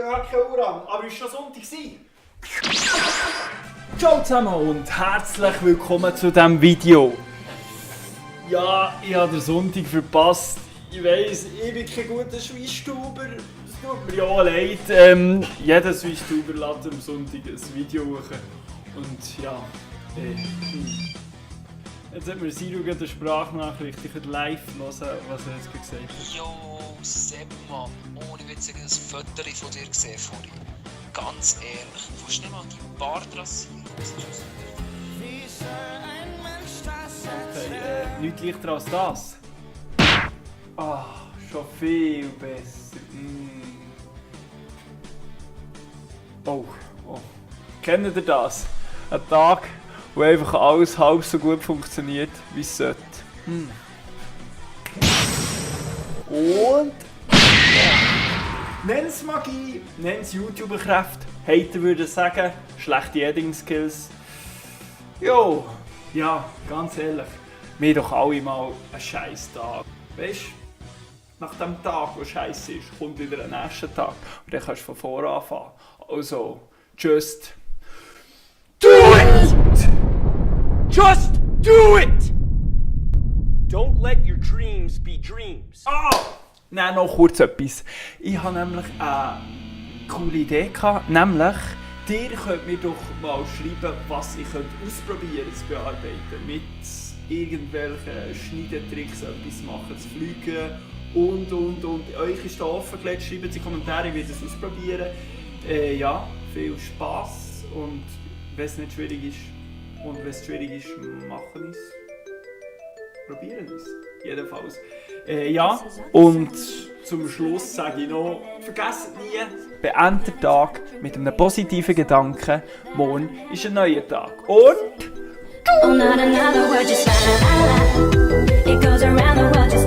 Ja, kein Uran, aber es war schon Sonntag. Ciao zusammen und herzlich willkommen zu diesem Video. Ja, ich habe den Sonntag verpasst. Ich weiss, ich bin kein guter Schweizstuber. Es tut mir ja leid. Jeder Schweizstuber lädt am Sonntag ein Video hoch. Und ja, jetzt hat mir Siro eine Sprachnachricht. Ich kann live hören, was er jetzt gesagt hat. Jo, Sepp, Mann. Ohne Witz, ich habe ein Foto von dir gesehen vorhin. Ganz ehrlich, du kannst nicht mal die Bart rasieren. Okay, nichts leichter als das. Ah, schon viel besser. Oh. Kennt ihr das? Ein Tag, wo einfach alles halb so gut funktioniert, wie es sollte. Und... Nenn's Magie, nenn's YouTuber-Kräfte. Hater würden sagen, schlechte Editing-Skills. Jo, ja, ganz ehrlich, wir doch alle mal einen scheiß Tag. Weißt du, nach dem Tag, der scheiße ist, kommt wieder der nächste Tag. Und dann kannst du von vorne anfangen. Also, just do it! Just do it! Don't let your dreams be dreams. Nein, noch kurz etwas. Ich habe nämlich eine coole Idee gehabt, nämlich, ihr könnt mir doch mal schreiben, was ich ausprobieren zu bearbeiten. Mit irgendwelchen Schneidetricks etwas machen, zu fliegen und. Euch ist da offengelegt, schreibt in die Kommentare, ich werde es ausprobieren. Ja, viel Spass und wenn es nicht schwierig ist und wenn es schwierig ist, machen wir es. Probieren es. Jedenfalls. Ja, und zum Schluss sage ich noch, vergesst nie, beendet den Tag mit einem positiven Gedanken. Morgen ist ein neuer Tag. Und... Oh, not another word, just la la la la. It goes around the world, just